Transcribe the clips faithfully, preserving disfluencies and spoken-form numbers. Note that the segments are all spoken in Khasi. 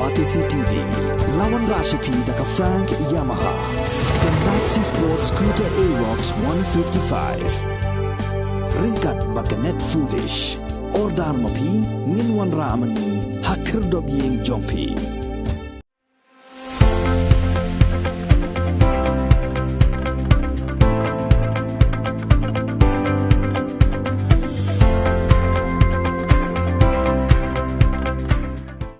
R T C T V, la wanrah sha phi da ka Frank Yamaha, ka Maxi Sport Scooter Aerox one fifty-five. Ryngkat bad ka Net Foodish. Order ma phi, ngin wanrah ma ngi ha khyrdop ïing jong phi.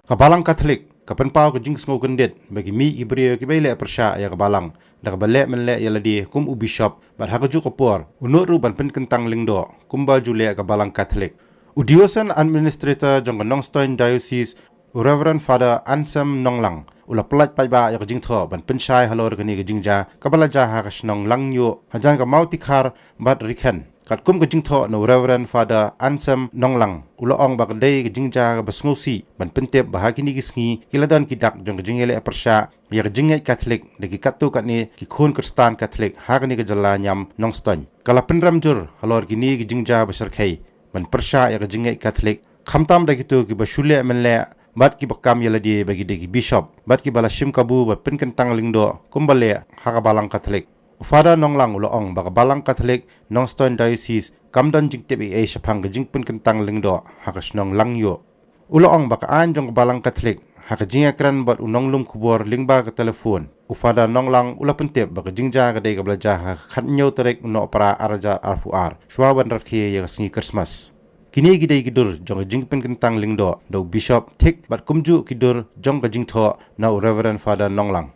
Ka Balang Katholik ka pynpaw ka jingsngew kyndit ba ki mih ki briew kiba ïaleh pyrshah ïa ka Balang da kaba leh mynleh ïa lade kum u Bishop, bad ha kajuh ka por u nud ruh ban pynkyntang lyngdoh kumba ju leh ka Balang Katholik. U Diocesan Administrator jong ka Nongstoiñ Diocese, u Reverend Father Anselm Nonglang, u la pyllait paidbah ïa ka jingthoh ban pynshai halor kane ka jingjia kaba la jia ha ka shnong Langñiuh, hajan ka Mawtikhar bad Rikhen. Katkum ka jingthoh na u Reverend Father Anselm Nonglang, u la ong ba ka dei ka jingjia kaba sngewsih ban pyntip ba ha kine ki sngi ki la don ki dak jong ka jingïaleh pyrshah ïa ka jingngeit Katholik da ki katto katne ki khun Khristan Katholik ha kane ka jylla ñiam Nongstoiñ. Ka la pynrem jur halor kine ki jingjia ba shyrkhei ban pyrshah ïa ka jingngeit Katholik, khamtam da kito kiba shu leh mynleh bad kiba kam ïa lade ba ki dei ki Bishop bad kiba la shim kabu ban pynkyntang lyngdoh kumba leh ha ka Balang Katholik. U Father Nonglang u la ong ba ka Balang Katholik Nongstoiñ Diocese kam don jingtip ei ei shaphang ka jingpynkyntang lyngdoh ha ka shnong Langñiuh. U la ong ba ka aiñ jong ka Balang Katholik ha ka jingïakren bad u nonglum khubor lyngba ka telephone, u Father Nonglang u la pyntip ba ka jingjia ka dei kaba la jia ha ka khathynñiew tarik u Nohprah ar hajar arphew ar, shuwa ban rakhe ïa ka sngi Christmas. Kine ki dei ki dur jong ka jingpynkyntang lyngdoh da u Bishop thik bad kumjuh ki dur jong ka jingthoh na u Reverend Father Nonglang.